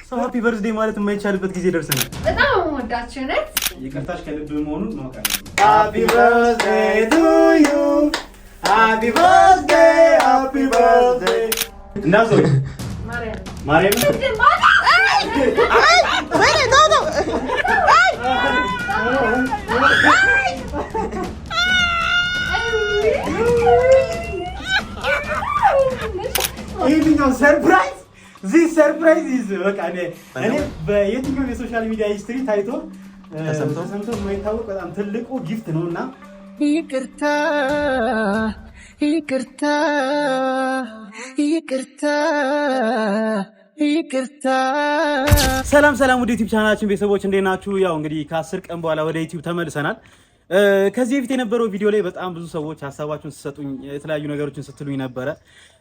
ሰው happy birthday ማለት የማይቻልበት ጊዜ ደርሰናል። በጣም ወዳችሁ ነት። ይቅርታሽ ከልብ መሆኑን ማወቅ አለብን። Happy birthday to you, happy birthday, happy birthday። እንዳዞር ማርያም። ማርያም። ወይኔ ተው ተው። አይ። አይ። ይሄኛው surprise, this surprise is በቃ እኔ በየትኛውም የ social media history ታይቶ ተሰምቶ? ተሰምቶ የማይታወቅ በጣም ትልቁ gift ነው እና ይቅርታ፣ ይቅርታ፣ ይቅርታ፣ ይቅርታ። ሰላም ሰላም፣ ወደ ዩቲዩብ ቻናላችን ቤተሰቦች እንዴት ናችሁ? ያው እንግዲህ ከ10 ቀን በኋላ ወደ ዩቲዩብ ተመልሰናል። ከዚህ በፊት የነበረው ቪዲዮ ላይ በጣም ብዙ ሰዎች ሀሳባችሁን ስትሰጡኝ፣ የተለያዩ ነገሮችን ስትሉኝ ነበረ።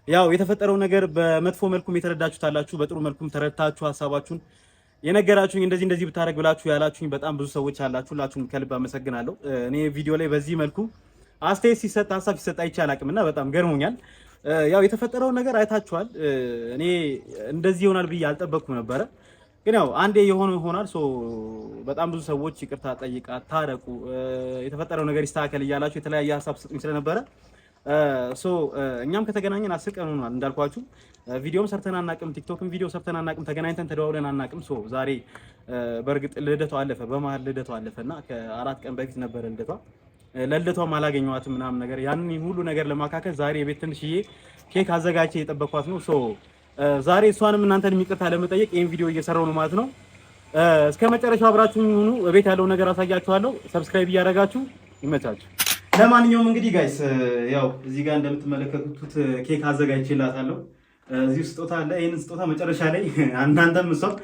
ያው የተፈጠረው ነገር በመጥፎ መልኩም የተረዳችሁት አላችሁ፣ በጥሩ መልኩም ተረድታችሁ ሀሳባችሁን የነገራችሁኝ፣ እንደዚህ እንደዚህ ብታደርግ ብላችሁ ያላችሁኝ በጣም ብዙ ሰዎች አላችሁ። ሁላችሁም ከልብ አመሰግናለሁ። እኔ ቪዲዮ ላይ በዚህ መልኩ አስተያየት ሲሰጥ፣ ሀሳብ ሲሰጥ አይቼ አላቅም እና በጣም ገርሞኛል። ያው የተፈጠረውን ነገር አይታችኋል። እኔ እንደዚህ ይሆናል ብዬ አልጠበቅኩም ነበረ። ግን ያው አንዴ የሆነ ይሆናል። So በጣም ብዙ ሰዎች ይቅርታ ጠይቃ ታረቁ፣ የተፈጠረው ነገር ይስተካከል እያላችሁ የተለያየ ሀሳብ ስጡኝ ስለነበረ so እኛም ከተገናኘን 10 ቀን ሆኗል። እንዳልኳችሁ ቪዲዮም ሰርተን አናቅም፣ ቲክቶክም ቪዲዮ ሰርተን አናቅም፣ ተገናኝተን ተደዋውለን አናቅም። So ዛሬ በእርግጥ ልደቷ አለፈ፣ በመሀል ልደቷ አለፈና ከ4 ቀን በፊት ነበረ ልደቷ። ለልደቷም አላገኘኋትም ምናምን ነገር። ያንን ሁሉ ነገር ለማካከል ዛሬ የቤት ትንሽዬ ኬክ አዘጋጅቼ የጠበኳት ነው። So ዛሬ እሷንም እናንተንም ይቅርታ ለመጠየቅ ይህን ቪዲዮ እየሰራው ነው ማለት ነው። እስከ መጨረሻው አብራችሁኝ ሁኑ። እቤት ያለው ነገር አሳያችኋለሁ። Subscribe እያደረጋችሁ ይመቻችሁ። ለማንኛውም እንግዲህ guys፣ ያው እዚህ ጋር እንደምትመለከቱት ኬክ አዘጋጅቼላታለሁ። እዚህ ስጦታ አለ። ይህንን ስጦታ መጨረሻ ላይ እናንተም እሷም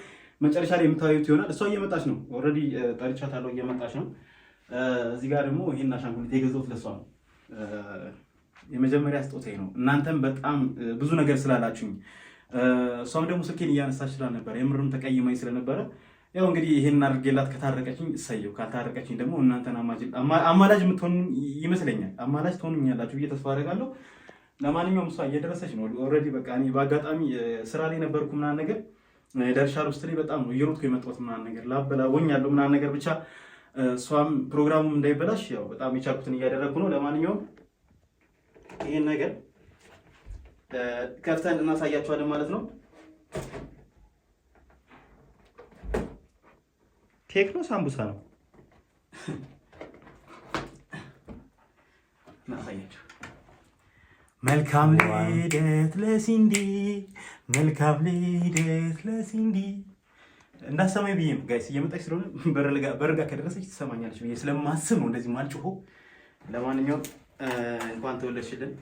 መጨረሻ ላይ የምታዩት ይሆናል። እሷ እየመጣች ነው። Already ጠርቻታለሁ፣ እየመጣች ነው። እዚህ ጋር ደግሞ ይህን አሻንጉሊት የገዛሁት ለእሷ ነው። የመጀመሪያ ስጦታዬ ነው። እናንተም በጣም ብዙ ነገር ስላላችሁኝ፣ እሷም ደግሞ ስልኬን እያነሳች ስላልነበረ፣ የምርም ተቀይማኝ ስለነበረ፣ ያው እንግዲህ ይሄንን አድርጌላት ከታረቀችኝ እሰየው፣ ካልታረቀችኝ ደግሞ እናንተን አማላጅ የምትሆኑ ይመስለኛል። አማላጅ ትሆኑኛላችሁ ብዬ ተስፋ አደርጋለሁ። ለማንኛውም እሷ እየደረሰች ነው already። በቃ እኔ በአጋጣሚ ስራ ላይ ነበርኩ ምናምን ነገር፣ ደርሻለሁ ስትለኝ በጣም ነው እየሮጥኩ የመጣሁት ምናምን ነገር፣ ላበላቦኛለሁ ምናምን ነገር። ብቻ እሷም ፕሮግራሙም እንዳይበላሽ ያው በጣም የቻልኩትን እያደረግኩ ነው። ለማንኛውም ይሄን ነገር ከፍተን እናሳያቸዋለን ማለት ነው። ኬክ ነው ሳምቡሳ ነው? እናሳያቸው። መልካም ልደት ለሲንዲ፣ መልካም ልደት ለሲንዲ። እንዳሰማኝ ብዬ ነው guys። እየመጣች ስለሆነ በር ጋ ከደረሰች ትሰማኛለች ብዬ ስለማስብ ነው እንደዚህ ማልጮሆ። ለማንኛውም እንኳን ተወለድሽልን።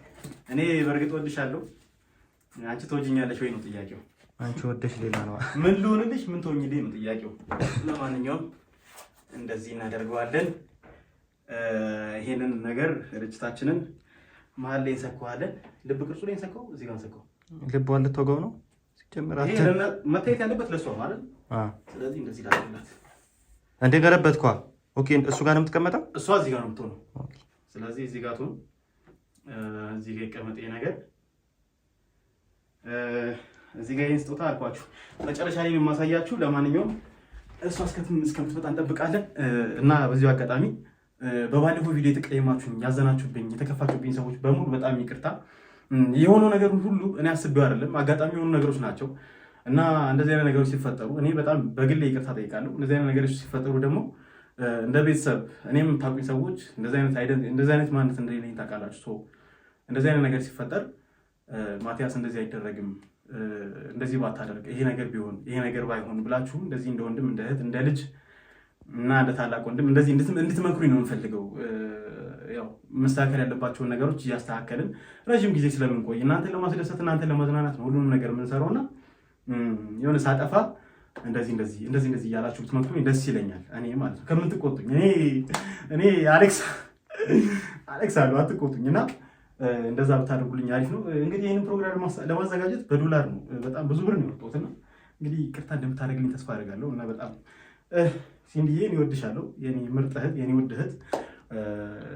እኔ በእርግጥ ወድሻለሁ። አንቺ ትወጂኛለሽ ወይ ነው ጥያቄው። አንቺ ወደሽ ሌላ ነው። ምን ልሆንልሽ፣ ምን ትሆኝልኝ ነው ጥያቄው። ለማንኛውም እንደዚህ እናደርገዋለን። ይሄንን ነገር ርችታችንን መሀል ላይ እንሰካዋለን። ልብ ቅርጹ ላይ እንሰካው፣ እዚህ ጋር እንሰካው። ልቧን ልትወጋው ነው ሲጀምር። ይሄ መታየት ያለበት ለሷ ማለት። ስለዚህ እንደዚህ ላድርግላት። እንደ ገለበትኳ። Okay፣ እሱ ጋር ነው የምትቀመጠው። እሷ እዚህ ጋር ነው የምትሆነው። ስለዚህ እዚህ ጋር ትሁን፣ እዚህ ጋር ይቀመጥ ይሄ ነገር። እዚህ ጋር ይሄን ስጦታ አልኳችሁ መጨረሻ ላይ የማሳያችሁ። ለማንኛውም እሷ እስከምትመጣ እንጠብቃለን እና በዚሁ አጋጣሚ በባለፈው ቪዲዮ የተቀየማችሁኝ፣ ያዘናችሁብኝ፣ የተከፋችሁብኝ ሰዎች በሙሉ በጣም ይቅርታ። የሆነው ነገር ሁሉ እኔ አስቤው አይደለም፣ አጋጣሚ የሆኑ ነገሮች ናቸው እና እንደዚህ አይነት ነገሮች ሲፈጠሩ እኔ በጣም በግሌ ይቅርታ ጠይቃለሁ። እንደዚህ አይነት ነገሮች ሲፈጠሩ ደግሞ እንደ ቤተሰብ እኔም የምታውቁኝ ሰዎች እንደዚህ አይነት ማንነት እንደሌለኝ ታውቃላችሁ። እንደዚህ አይነት ነገር ሲፈጠር ማቲያስ እንደዚህ አይደረግም፣ እንደዚህ ባታደርግ፣ ይሄ ነገር ቢሆን፣ ይሄ ነገር ባይሆን ብላችሁ እንደዚህ እንደ ወንድም፣ እንደ እህት፣ እንደ ልጅ እና እንደ ታላቅ ወንድም እንደዚህ እንድትመክሩኝ ነው የምፈልገው። ያው መስተካከል ያለባቸውን ነገሮች እያስተካከልን ረዥም ጊዜ ስለምንቆይ እናንተን ለማስደሰት፣ እናንተን ለማዝናናት ነው ሁሉንም ነገር የምንሰራው እና የሆነ ሳጠፋ እንደዚህ እንደዚህ እንደዚህ እንደዚህ እያላችሁ ብትመክሩኝ ደስ ይለኛል። እኔ ማለት ነው ከምትቆጡኝ እኔ አሌክስ አሌክስ አሉ አትቆጡኝ እና እንደዛ ብታደርጉልኝ አሪፍ ነው። እንግዲህ ይህንን ፕሮግራም ለማዘጋጀት በዶላር ነው፣ በጣም ብዙ ብር ነው የወጣሁት እና እንግዲህ ይቅርታ እንደምታደርግልኝ ተስፋ አደርጋለሁ እና በጣም ሲንዲዬ እኔ እወድሻለሁ፣ የኔ ምርጥ እህት፣ የኔ ውድ እህት።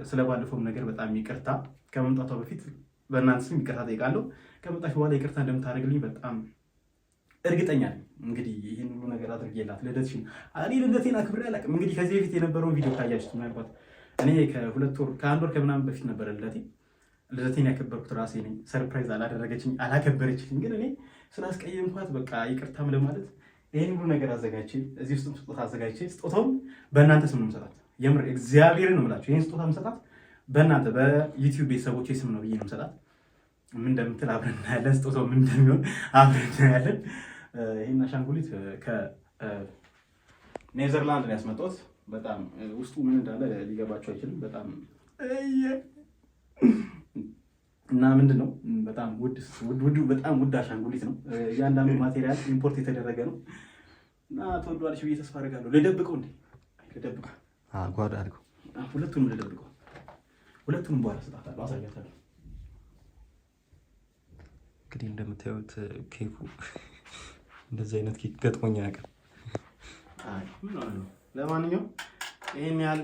ስለባለፈውም ነገር በጣም ይቅርታ። ከመምጣቷ በፊት በእናንተ ስም ይቅርታ ጠይቃለሁ። ከመጣች በኋላ ይቅርታ እንደምታደርግልኝ በጣም እርግጠኛ ነኝ። እንግዲህ ይህን ሁሉ ነገር አድርጌላት ልደትሽን፣ እኔ ልደቴን አክብሬ አላውቅም። እንግዲህ ከዚህ በፊት የነበረውን ቪዲዮ ካያችሁት ምናልባት እኔ ከ2 ወር ከአንድ ወር ከምናምን በፊት ነበረ ልደቴ። ልደቴን ያከበርኩት ራሴ ነኝ። Surprise አላደረገችኝ፣ አላከበረችልኝ። ግን እኔ ስላስቀየምኳት በቃ ይቅርታም ለማለት ይህን ሁሉ ነገር አዘጋጅቼ እዚህ ውስጥም ስጦታ አዘጋጅቼ ስጦታውን በእናንተ ስም ነው የምሰጣት። የምር እግዚአብሔርን ነው የምላችሁ። ይህን ስጦታ የምሰጣት በእናንተ በዩቲዩብ ቤተሰቦቼ ስም ነው ብዬ ነው የምሰጣት። ምን እንደምትል አብረን እናያለን። ስጦታው ምን እንደሚሆን አብረን እናያለን። ይህን አሻንጉሊት ከኔዘርላንድ ነው ያስመጣሁት። በጣም ውስጡ ምን እንዳለ ሊገባቸው አይችልም። በጣም እና ምንድን ነው በጣም ውድ ውድ በጣም ውድ አሻንጉሊት ነው። እያንዳንዱ material import የተደረገ ነው እና ትወደዋለች ብዬ ተስፋ አደርጋለሁ። ልደብቀው እንዴ? ልደብቀው፣ ጓዳ አድርገው። ሁለቱንም ልደብቀው። ሁለቱንም በኋላ ስጣታለሁ፣ አሳያታለሁ። እንግዲህ እንደምታዩት ኬኩ እንደዚህ አይነት ኬክ ገጥሞኝ አያውቅም። ለማንኛውም ይህን ያህል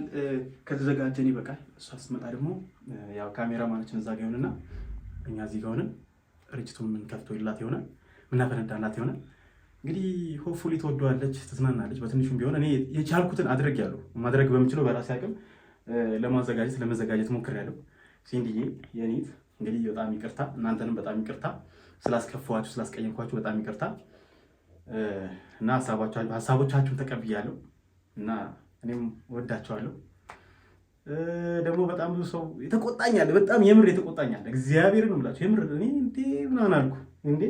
ከተዘጋጀን ይበቃል። እሷ ስትመጣ ደግሞ ያው ካሜራ ማናችን እዛ ጋ ይሆንና እኛ እዚህ ጋ ሆነን ርችቱን የምንከፍተው ይሆናል፣ የምናፈነዳላት ይሆናል። እንግዲህ hopefully ትወደዋለች፣ ትዝናናለች። በትንሹም ቢሆን እኔ የቻልኩትን አድርጌያለሁ። ማድረግ በምችለው በራሴ አቅም ለማዘጋጀት ለመዘጋጀት ሞክሬያለሁ። ሲንድዬ የኔት እንግዲህ በጣም ይቅርታ፣ እናንተንም በጣም ይቅርታ ስላስከፋኋችሁ፣ ስላስቀየምኳችሁ በጣም ይቅርታ እና ሀሳቦቻችሁን ተቀብያለሁ እና እኔም ወዳቸዋለሁ። ደግሞ በጣም ብዙ ሰው የተቆጣኛል፣ በጣም የምር የተቆጣኛል። እግዚአብሔርን ነው የምላቸው። የምር እኔ እንዴ ምናምን አልኩ እንዴ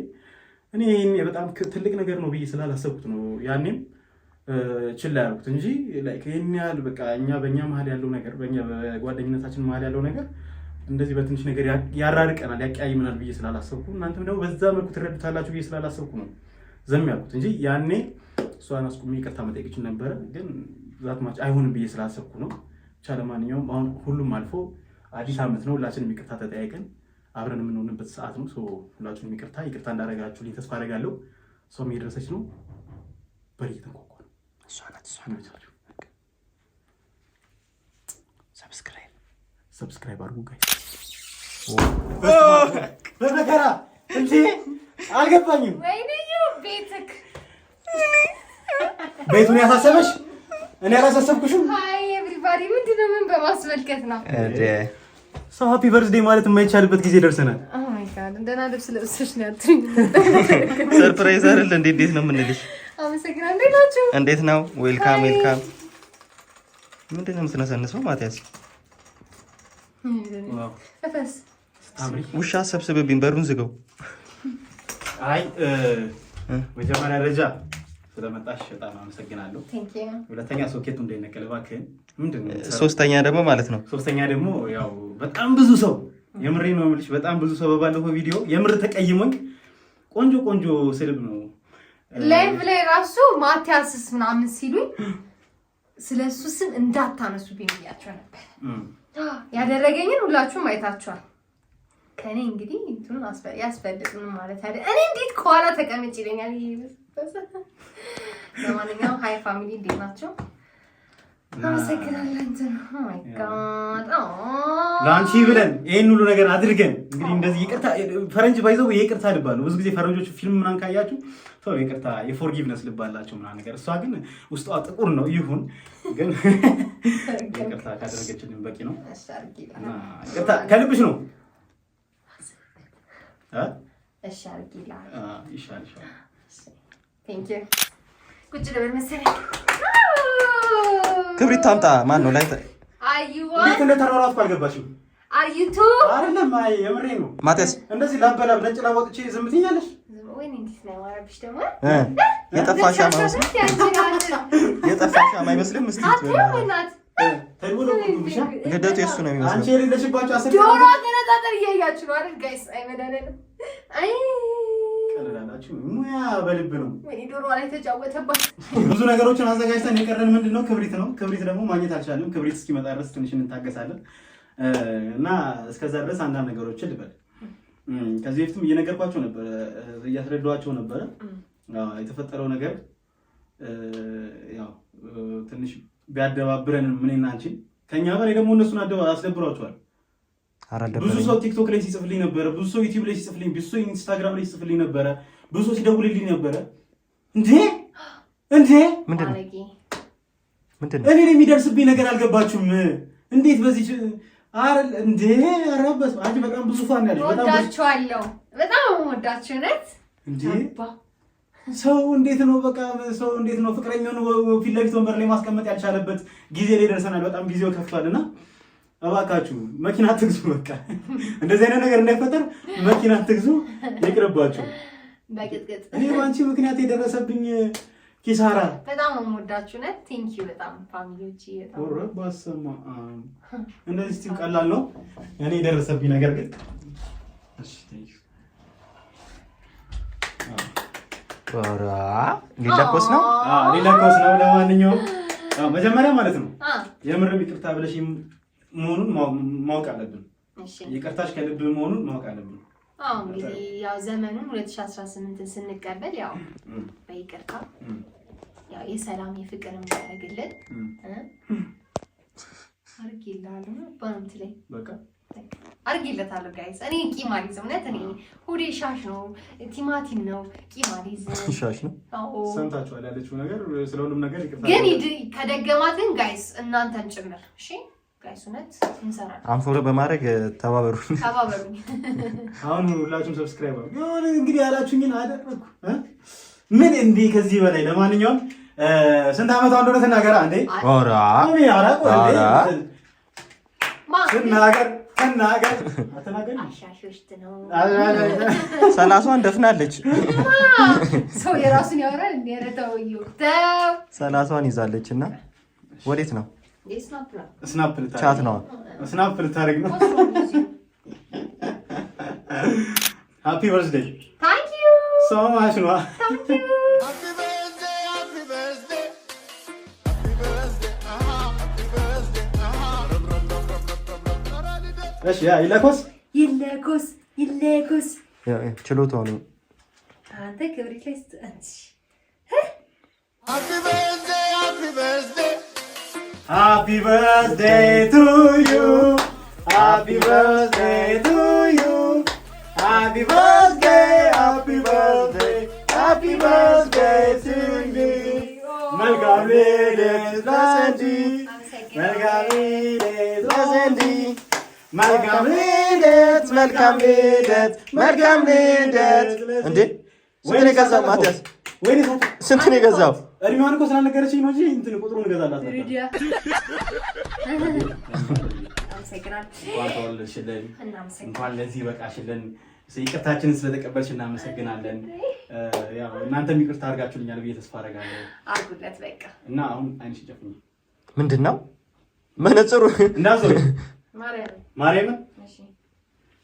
እኔ ይሄን በጣም ትልቅ ነገር ነው ብዬ ስላላሰብኩት ነው ያኔም ችላ ያልኩት እንጂ like ይሄን ያህል በቃ እኛ በእኛ መሀል ያለው ነገር በእኛ በጓደኝነታችን መሀል ያለው ነገር እንደዚህ በትንሽ ነገር ያራርቀናል፣ ያቀያይመናል ብዬ ስላላሰብኩ እናንተም ደግሞ በዛ መልኩ ትረዱታላችሁ ብዬ ስላላሰብኩ ነው ዝም ያልኩት እንጂ ያኔ እሷን አስቁሜ ይቅርታ መጠየቅ እችል ነበረ። ግን that much አይሆንም ብዬ ስላሰብኩ ነው። ብቻ ለማንኛውም አሁን ሁሉም አልፎ አዲስ ዓመት ነው። ሁላችንም ይቅርታ ተጠያይቀን አብረን የምንሆንበት ሰዓት ነው። ሁላችሁንም ይቅርታ ይቅርታ እንዳደረጋችሁልኝ ተስፋ አደርጋለሁ። እሷም እየደረሰች ነው። በር እየተንኳኳ ነው። እሷ ናት፣ እሷ ናት። Subscribe Subscribe አድርጉ guys። በመከራ እንዴ አልገባኝም። ወይኔ ቤትክ ቤቱን ያሳሰበሽ እኔ አላሳሰብኩሽም። Hi everybody፣ ምንድን ነው? ምን በማስመልከት ነው? ሰው happy birthday ማለት የማይቻልበት ጊዜ ደርሰናል። Oh my God፣ እንደና ልብስ ለብሰሽ ነው ያልኩኝ። Surprise አይደል እንዴ? እንዴት ነው የምንልሽ? አመሰግናለሁ። እንዴት ናችሁ? እንዴት ነው? Welcome welcome። ምንድን ነው የምትነሰንሰው ማቲያስ? እፈስ ውሻ ሰብስብብኝ፣ በሩን ዝገው። አይ መጀመሪያ ደረጃ ስለመጣሽ በጣም አመሰግናለሁ። Thank you። ሁለተኛ ሶኬቱ እንዳይነቀል እባክህን። ምንድን ነው የምትሰራው? ሶስተኛ ደግሞ ማለት ነው ሶስተኛ ደግሞ ያው በጣም ብዙ ሰው የምሬ ነው የምልሽ፣ በጣም ብዙ ሰው በባለፈው ቪዲዮ የምር ተቀይሞኝ ቆንጆ ቆንጆ ስድብ ነው Live ላይ ራሱ ማቲያስስ ምናምን ሲሉኝ ስለ እሱ ስም እንዳታነሱብኝ ብያቸው ነበር። ያደረገኝን ሁላችሁም አይታችኋል። ከኔ እንግዲህ እንትኑን ያስፈልጥ ምን ማለት አይደል? እኔ እንዴት ከኋላ ተቀመጭ ይለኛል። ለማንኛውም hi family እንዴት ናቸው? አመሰግናለሁ። እንትን oh my God ለአንቺ ብለን ይህን ሁሉ ነገር አድርገን እንግዲህ እንደዚህ ይቅርታ ፈረንጅ ባይዘው የይቅርታ ልብ አለው። ብዙ ጊዜ ፈረንጆቹ ፊልም ምናምን ካያችሁ ቶሎ ይቅርታ የ forgiveness ልብ አላቸው ምናምን ነገር። እሷ ግን ውስጧ ጥቁር ነው። ይሁን ግን ይቅርታ ካደረገችልን በቂ ነው። እና ይቅርታ ከልብሽ ነው እ? እሺ አድርጌልሃለሁ። አ፣ ይሻል ይሻል። Thank you። ቁጭ ልበል መሰለኝ። ክብሪት ታምጣ። ማን ነው ላይ አይዋ እንዴት እንደተሯሯጥኩ አልገባሽም? አርዩቱ አይደለም፣ አይ የምሬ ነው። ማቲያስ እንደዚህ ላበላብ ነጭ ላብ ወጥቼ ዝም ትይኛለሽ? ወይኔ እንዴት ነው ያማረብሽ ደግሞ። የጠፋ ሻማ የጠፋ ሻማ አይመስልም? እስቲ ተድቦለቦልኩብሻ። ልደቱ የእሱ ነው አንቺ የሚመስለው። የሌለሽባቸው 10 ዶሮ አገነጣጠር እያያችሁ ነው አይደል guys? አይ መድኃኒዓለም አይ ቀልዳላችሁ። ሙያ በልብ ነው። ወይኔ ዶሮ ላይ ተጫወተባት። ብዙ ነገሮችን አዘጋጅተን የቀረን ምንድን ነው? ክብሪት ነው። ክብሪት ደግሞ ማግኘት አልቻልንም። ክብሪት እስኪመጣ ድረስ ትንሽ እንታገሳለን እና እስከዛ ድረስ አንዳንድ ነገሮችን ልበል። ከዚህ በፊትም እየነገርኳቸው ነበረ፣ እያስረዷቸው ነበረ። አዎ፣ የተፈጠረው ነገር ያው ትንሽ ቢያደባብረንም እኔና አንቺን ከኛ በላይ ደግሞ እነሱን አስደብሯቸዋል። ብዙ ሰው ቲክቶክ ላይ ሲጽፍልኝ ነበረ። ብዙ ሰው ዩቲዩብ ላይ ሲጽፍልኝ፣ ብዙ ሰው ኢንስታግራም ላይ ሲጽፍልኝ ነበረ። ብዙ ሰው ሲደውልልኝ ነበረ። እንዴ እንዴ ምንድን ነው? ምንድን ነው? እኔ የሚደርስብኝ ነገር አልገባችሁም። እንዴት በዚህ አረ እንዴ ኧረ በስመ አብ! አንቺ በጣም ብዙ fan ያለሽ በጣም ብዙ እወዳችኋለሁ። በጣም እወዳችሁ እውነት እንዴ አባ ሰው እንዴት ነው በቃ ሰው እንዴት ነው ፍቅረኛውን ፊት ለፊት ወንበር ላይ ማስቀመጥ ያልቻለበት ጊዜ ላይ ደርሰናል። በጣም ጊዜው ከፍቷል እና እባካችሁ መኪና አትግዙ። በቃ እንደዚህ አይነት ነገር እንዳይፈጠር መኪና አትግዙ፣ ይቅርባችሁ። በቅጥቅጥ እኔ በአንቺ ምክንያት የደረሰብኝ ኪሳራ በጣም ነው የምወዳችሁ እውነት። Thank you በጣም family ዎቼ በጣም ኧረ በስመ አብ። እንደዚህ ስትይው ቀላል ነው። እኔ የደረሰብኝ ነገር ግን እሺ thank you። ኧረ ሊለኮስ ነው። አዎ ሊለኮስ ነው። ለማንኛውም አዎ መጀመሪያ ማለት ነው አ የምርም ይቅርታ ብለሽ መሆኑን ማወቅ አለብን። እሺ ይቅርታሽ ከልብ መሆኑን ማወቅ አለብን። አዎ እንግዲህ ያው ዘመኑን 2018ን ስንቀበል ያው በይቅርታ ያው የሰላም የፍቅር የሚያደርግልን አድርጌልሃለሁ በአንተ ላይ በቃ አድርጌለታለሁ። Guys እኔ ቂም አልይዝም። እውነት እኔ ሆዴ ሻሽ ነው፣ ቲማቲም ነው፣ ቂም አልይዝም። ሻሽ ነው። አዎ ሰምታችኋል ያለችው ነገር ስለ ሁሉም ነገር ይቅርታ ግን ከደገማት ግን guys እናንተን ጭምር እሺ guys እውነት እንሰራለን። Unfollow በማድረግ ተባበሩ። ተባበሩኝ። አሁን ሁላችሁም subscribe አድርጉ። የሆነ እንግዲህ ያላችሁኝን አደረኩ እ ምን እንዲህ ከዚህ በላይ ለማንኛውም ስንት ዓመቷ እንደሆነ ትናገራ እንዴ? ኧረ እኔ አላውቅም እንዴ? ኧረ ትናገር ትናገር አትናገሪም? አሻሾሽት ነው። 30ዋን ደፍናለች። ሰው የራሱን ያወራል። እንደ ኧረ ተው እዩ ተው። 30ዋን ይዛለች እና ወዴት ነው? እንዴ snap ነው። Snap ልታደርግ Chat ነው። Snap ልታደርግ ነው። Happy birthday. Thank you. So much ነው። Thank you. Happy birthday, happy birthday. Happy birthday, happy birthday. እሺ ያ ይለኮስ ይለኮስ ይለኮስ። ችሎታው ነው። አንተ ክብሪት ላይ አንቺ Happy birthday, happy birthday. Happy birthday to you. Happy birthday to you. Happy birthday, happy birthday, happy birthday to you. መልካም ልደት ለሰንዲ፣ መልካም ልደት ለሰንዲ፣ መልካም ልደት፣ መልካም ልደት፣ መልካም ልደት። እንዴ ስንት ነው የገዛው ማቲያስ? ወይኔ ስንት ነው የገዛው? እድሜዋን እኮ ስላልነገረችኝ ነው እንጂ እንትን ቁጥሩን እገዛላት ነበር። አመሰግናለሁ። እንኳን ተወለድሽልን፣ እናመሰግናለን። እንኳን ለዚህ በቃሽልን። ይቅርታችንን ስለተቀበልሽ እናመሰግናለን። ያው እናንተም ይቅርታ አድርጋችሁልኛል ብዬ ተስፋ አደርጋለሁ። አድርጉለት በቃ። እና አሁን አይንሽን ጨፍኚ። ምንድን ነው መነጽሩ? እንዳዞሪ። ማርያም። ማርያምን። እሺ።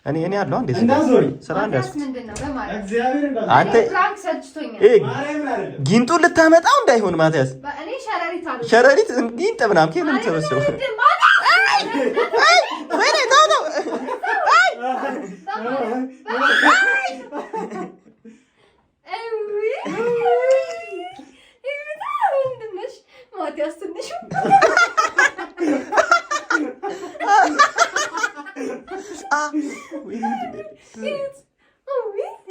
እኔ አለው እንዴ እንዳዞሪ። ስራ ማቲያስ እንዳያዝኩት ምንድን ነው በማርያም እግዚአብሔር እንዳዞሪ። አንተ Prank ሰልችቶኛል። ይሄ ማርያምን አይደለም። ጊንጡን ልታመጣው እንዳይሆን ማቲያስ። እኔ ሸረሪት አሉ። ሸረሪት ጊንጥ ምናምን ከየት ነው የምትሰበስበው? ወይኔ ተው ተው። አይ ማቲያስ ትንሹ አ ወይኔ ምንድን ነው?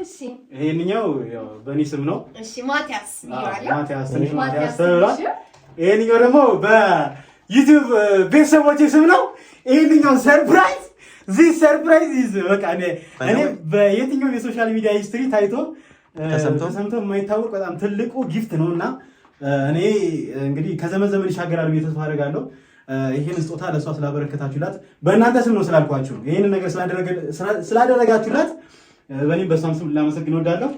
እሺ። ይሄንኛው ያው በእኔ ስም ነው። እሺ ማቲያስ ብዬዋለሁ። ማቲያስ ትንሹ ማቲያስ ማቲያስ ተብሏል። ትንሹ። ይሄንኛው ደግሞ በዩቲዩብ ቤተሰቦቼ ስም ነው። ይሄንኛው surprise, this surprise is በቃ እኔ በየትኛውም የ social media history ታይቶ ተሰምቶ? ተሰምቶ የማይታወቅ በጣም ትልቁ gift ነው እና እኔ እንግዲህ ከዘመን ዘመን ይሻገራል ብዬ ተስፋ አደርጋለሁ። ይህን ስጦታ ለእሷ ስላበረከታችሁላት በእናንተ ስም ነው ስላልኳችሁ ነው። ይህንን ነገር ስላደረጋችሁላት በእኔም በእሷም ስም ላመሰግን እወዳለሁ።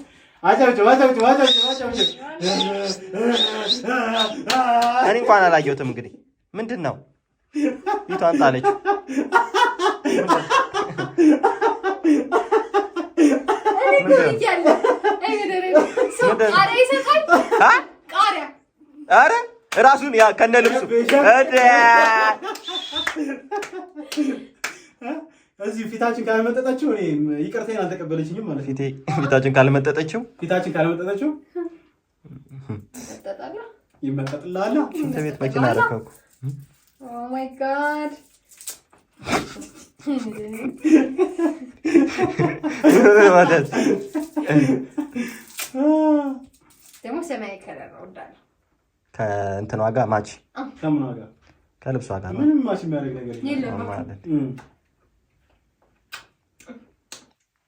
አጨብጭብ፣ አጨብጭብ፣ አጨብጭብ፣ አጨብጭብ። እኔ እንኳን አላየሁትም። እንግዲህ ምንድን ነው ፊቷን ጣለች። እኔ እኮ ብያለሁ። አይ ሰው ቃሪያ ይሰጣል። አ? ቃሪያ። ኧረ ራሱን ያ ከነ ልብሱ እደ እዚህ ፊታችን ካልመጠጠችው እኔ ይቅርታዬን አልተቀበለችኝም ማለት ነው። ፊታችን ካልመጠጠችው ፊታችን ካልመጠጠችው ይጠጣል። ይመጠጥልሃል። ሽንት ቤት መኪና አደረከው እኮ። Oh my God. ማለት ደግሞ ሰማያዊ color ነው እወዳለሁ። ከእንትኗ ጋር match ከምኗ ጋር? ከልብሷ ጋር ነው። ምንም match የሚያደርግ ነገር የለም። ማለት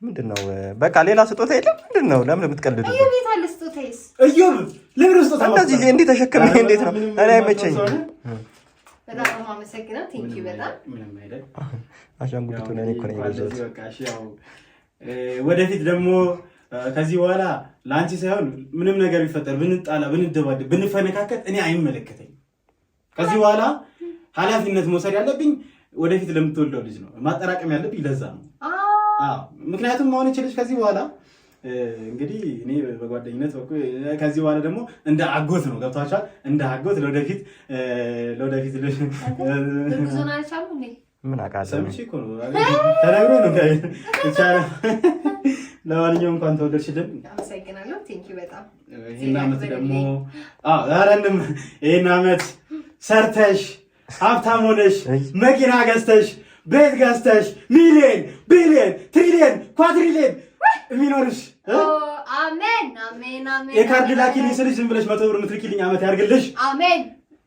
ምንድን ነው? በቃ ሌላ ስጦታ የለም። ምንድን ነው? ለምን የምትቀልዱ? ቤት አለ ስጦታዬስ? እዮብ ለምን ስጦታ እንደዚህ እንዲህ ተሸክሜ እንዴት ነው? እኔ አይመቸኝም። በጣም ነው የማመሰግነው። Thank you በጣም። ምንም አይደል። አሻንጉሊቱን እኔ እኮ ነኝ የገዛሁት። በቃ እሺ፣ ያው ወደፊት ደግሞ ከዚህ በኋላ ለአንቺ ሳይሆን ምንም ነገር ቢፈጠር፣ ብንጣላ፣ ብንደባደብ፣ ብንፈነካከት እኔ አይመለከተኝም። ከዚህ በኋላ ኃላፊነት መውሰድ ያለብኝ ወደፊት ለምትወልደው ልጅ ነው። ማጠራቀም ያለብኝ ለዛ ነው። አዎ፣ ምክንያቱም መሆን ይችልሽ ከዚህ በኋላ እንግዲህ እኔ በጓደኝነት በኩል ከዚህ በኋላ ደግሞ እንደ አጎት ነው። ገብቷችኋል? እንደ አጎት ለወደፊት ብዙ ናቻሉ እንዴ? ምን አውቃለሁ? ሰምቼ እኮ ነው፣ ተነግሮ ነው። ይቻላል። ለማንኛውም እንኳን ተወለድሽልን። አመሰግናለሁ። Thank you በጣም። ይህን ዓመት ደግሞ አረንም ይህን ዓመት ሰርተሽ ሀብታም ሆነሽ መኪና ገዝተሽ ቤት ገዝተሽ ሚሊየን፣ ቢሊየን፣ ትሪሊየን፣ quadrillion የሚኖርሽ አሜን፣ አሜን፣ አሜን። የካርድ ላኪልኝ ስልሽ ዝም ብለሽ 100 ብር የምትልኪልኝ ዓመት ያድርግልሽ። አሜን።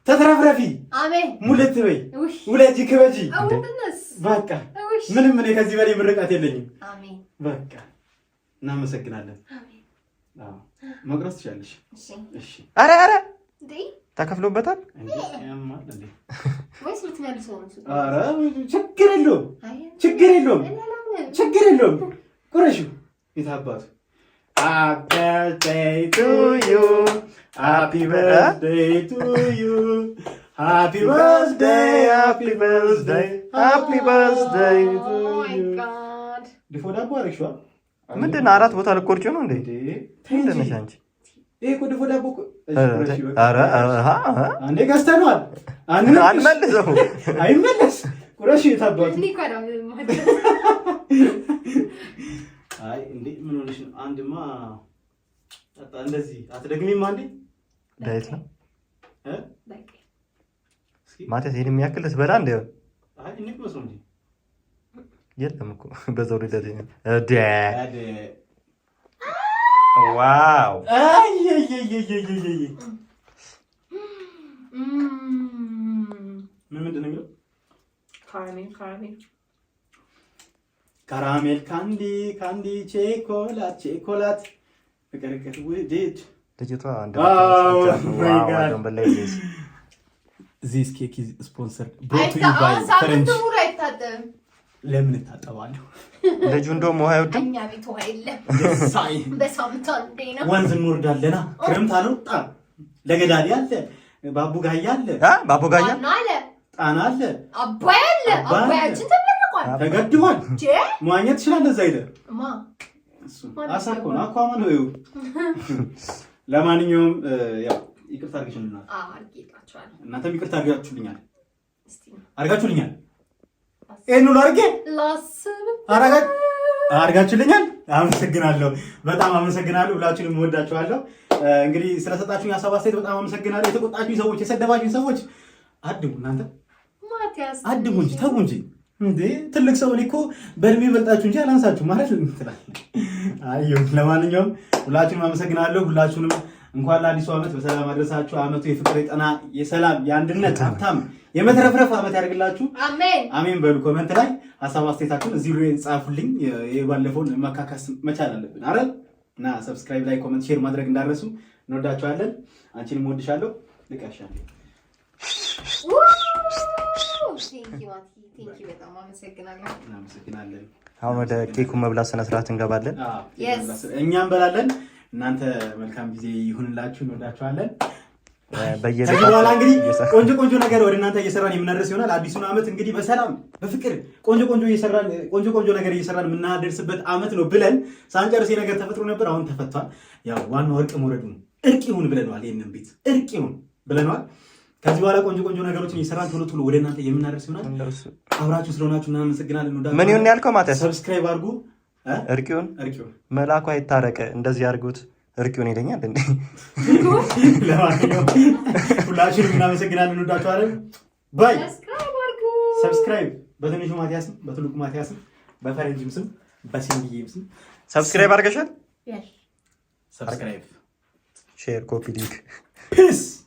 ተትረፍረፊ፣ አሜን። ሙልት በይ፣ ውይ፣ ውለጂ፣ ክበጂ። አውንድነስ። በቃ ውይ፣ ምንም እኔ ከዚህ በላይ ምርቃት የለኝም። አሜን። በቃ እናመሰግናለን። አሜን። አዎ መቁረስ ትችላለሽ። እሺ። እሺ። አረ አረ፣ እንዴ! ተከፍሎበታል። እንዴ ያማል እንዴ? ወይስ ልትመልሰው ነው? ኧረ ችግር የለውም፣ አይ፣ ችግር የለውም፣ እኔ አላምንም። ችግር የለውም። ቁረሺው የታባቱ። Happy birthday to you. Happy birthday to you. Happy birthday, happy birthday, happy birthday to Oh my you. God. ድፎ ዳቦ አደረግሽዋ? ምንድን ነው? አራት ቦታ ልቆርጪው ነው እንዴ? እንዴ ምንድን ነሽ አንቺ? ይሄ እኮ ድፎ ዳቦ እኮ። እሺ፣ ቁረሺ በቃ። ኧረ ኧረ፣ አ፣ አንዴ ገዝተነዋል። አንመልሰው። አይመለስ። ቁረሺ የታባቱ። እኔ እኮ አላምንም። አይ እንዴ ምን ሆነሽ ነው? አንድማ ጠጣ እንደዚህ አትደግሚም? አንዴ Diet ነው። እ? በቃ። እስኪ ማቲያስ ይሄን የሚያክል ልትበላ እንደ አይ እኔ እኮ መስሎ እንጂ። የለም እኮ በዛው ልደት እደ አደ Wow! አይ አይ አይ አይ አይ አይ። ምን ምንድን ነው የሚለው? Caramel, caramel. Caramel candy candy chocolate chocolate ፍቅር ውድድ። ልጅቷ Oh my God. እንደ This cake is sponsored, brought to you by ፈረንጅ። ሳምንቱ ሙሉ አይታጠብም። ለምን እታጠባለሁ? ልጁ እንደውም ውሃ አይወድም። እኛ ቤት ውሃ የለም። ሳይ በሳምንቱ አንዴ ነው። ወንዝ እንወርዳለና ክረምት አልወጣም። ለገዳዲ አለ፣ ባቡጋያ አለ፣ አ ባቦጋያ። ዋና አለ፣ ጣና አለ፣ አባይ አለ። አባይ አለ። አባያችን ተመርቋል። ተገድቧል። ጄ መዋኘት ትችላለህ እዛ ሄደህ። ማ እሱ አሳ እኮ ነው፣ Aquaman ነው። ይኸው ለማንኛውም ያው ይቅርታ አድርገሽልናል። አድርጌላችኋለሁ። እናንተም ይቅርታ አድርጋችሁልኛል፣ እስቲ አድርጋችሁልኛል። ይሄን ሁሉ አድርጌ ላስብ። አድርጋችሁልኛል። አመሰግናለሁ፣ በጣም አመሰግናለሁ። ሁላችሁንም እወዳችኋለሁ። እንግዲህ ስለሰጣችሁኝ ሀሳብ አስተያየት በጣም አመሰግናለሁ። የተቆጣችሁኝ ሰዎች፣ የሰደባችሁኝ ሰዎች አድቡ፣ እናንተ ማቲያስ አድቡ እንጂ ተው እንጂ እንዴ! ትልቅ ሰው እኔ እኮ በእድሜ በልጣችሁ እንጂ አላንሳችሁ ማለት ትላለህ። አይ ለማንኛውም ሁላችሁንም አመሰግናለሁ። ሁላችሁንም እንኳን ለአዲሱ ዓመት በሰላም አድረሳችሁ። ዓመቱ የፍቅር፣ የጤና፣ የሰላም፣ የአንድነት፣ ሀብታም የመትረፍረፍ ዓመት ያደርግላችሁ። አሜን። አሜን በሉ። Comment ላይ ሀሳብ አስተያየታችሁን እዚሁ ላይ ጻፉልኝ። የባለፈውን መካካስ መቻል አለብን አይደል? እና subscribe like comment share ማድረግ እንዳትረሱ። እንወዳችኋለን። አንቺንም እወድሻለሁ። ልቀሻለሁ። Thank you ማቲ፣ thank you በጣም አመሰግናለሁ። እናመሰግናለን። አሁን ወደ ኬኩ መብላት ስነ ስርዓት እንገባለን። አዎ፣ Yes. እኛ እንበላለን። እናንተ መልካም ጊዜ ይሁንላችሁ። እንወዳችኋለን። በየቤታችሁ ከዚህ በኋላ እንግዲህ ቆንጆ ቆንጆ ነገር ወደ እናንተ እየሰራን የምናደርስ ይሆናል። አዲሱን ዓመት እንግዲህ በሰላም በፍቅር ቆንጆ ቆንጆ እየሰራን ቆንጆ ቆንጆ ነገር እየሰራን የምናደርስበት ዓመት ነው ብለን ሳንጨርስ ነገር ተፈጥሮ ነበር። አሁን ተፈቷል። ያው ዋናው እርቅ መውረዱ ነው። እርቅ ይሁን ብለነዋል። ይህንን ቤት እርቅ ይሁን ብለነዋል። ከዚህ በኋላ ቆንጆ ቆንጆ ነገሮችን እየሰራን ቶሎ ቶሎ ወደ እናንተ የምናደርስ ይሆናል። አብራችሁ ስለሆናችሁ እናመሰግናለን። እንወዳችኋለን። ምን ይሁን ያልከው ማቲያስ? Subscribe አድርጉ። እ? እርቅ ይሁን። እርቅ ይሁን። መልአኩ አይታረቅ እንደዚህ አድርጉት እርቅ ይሁን ይለኛል እንዴ? ለማንኛውም ሁላችሁንም እናመሰግናለን። እንወዳችኋለን። Bye። Subscribe አድርጉ። Subscribe በትንሹ ማቲያስም በትልቁ ማቲያስም በፈረንጅም ስም በሲንግዬም ስም Subscribe አድርገሻል? Yes. Subscribe። Share፣ copy link። Peace.